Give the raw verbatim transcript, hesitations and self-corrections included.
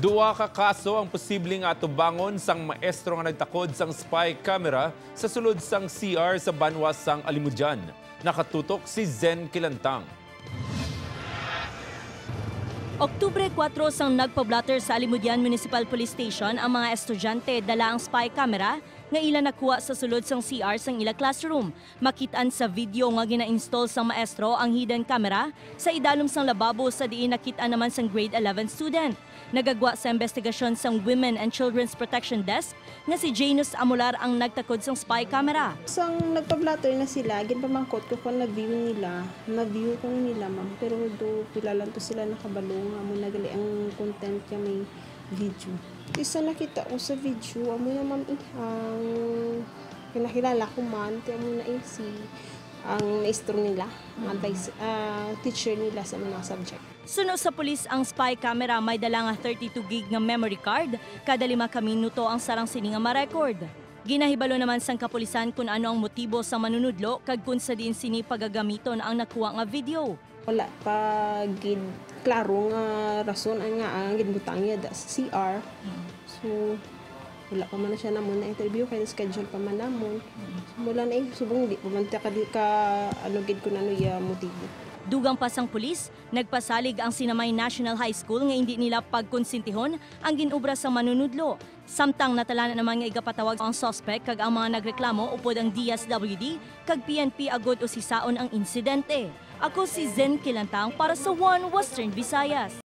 Duha ka kaso ang posible nga atubangon sang maestro nga nagtakod sang spy camera sa sulod sang C R sa banwa sang Alimodian. Nakatutok si Zen Kilantang. Oktubre kuwatro, sang nagpa-blotter sa Alimodian Municipal Police Station ang mga estudyante, dala ang spy camera nga ila nakuha sa sulod sang C R sang ila classroom. Makit-an sa video nga gina-install sang maestro ang hidden camera sa idalom sang lababo, sa diin nakit-an naman sang grade eleven student. Nagagwa sa investigasyon sang Women and Children's Protection Desk nga si Janus Amolar ang nagtakod sang spy camera. Sang nagpa-blotter na sila, ginpamangkot ko kung na-view nila. Na-view ko na nila, ma'am. Pero do pila lang to sila nakabalo nga amo na gali ang content nga may video. Isa nakita ko sa video, amo na, ma'am, eh, ang kinakilala ko man, ti amo na, eh, si ang maestro nila, ang advice, ah, teacher nila sa mga subject. Suno sa pulis, ang spy camera may dala nga thirty-two gig nga memory card. Kada lima ka minuto ang sarang sini nga ma-record. Ginahibalo naman sang kapulisan kun ano ang motibo sang manunudlo kag kun sa diin sini pagagamiton ang nakuha nga video. Wala pa gid klaro nga rason ang nga ang ginbutang niya da sa C R. So, wala pa man na siya namon na-interview kay na-schedule pa man namon. So, wala na eh, subong di pa man ta ka, di ka ano gid kun ano iya motibo. Dugang pa sang pulis, nagpasalig ang Sinamay National High School nga indi nila pagkonsintihon ang gin-obra sang manunudlo. Samtang natalanan naman nga igapatawag ang suspect kag ang mga nagreklamo upod ang D S W D kag P N P agud usisaon ang insidente. Ako si Zen Kilantang para sa One Western Visayas.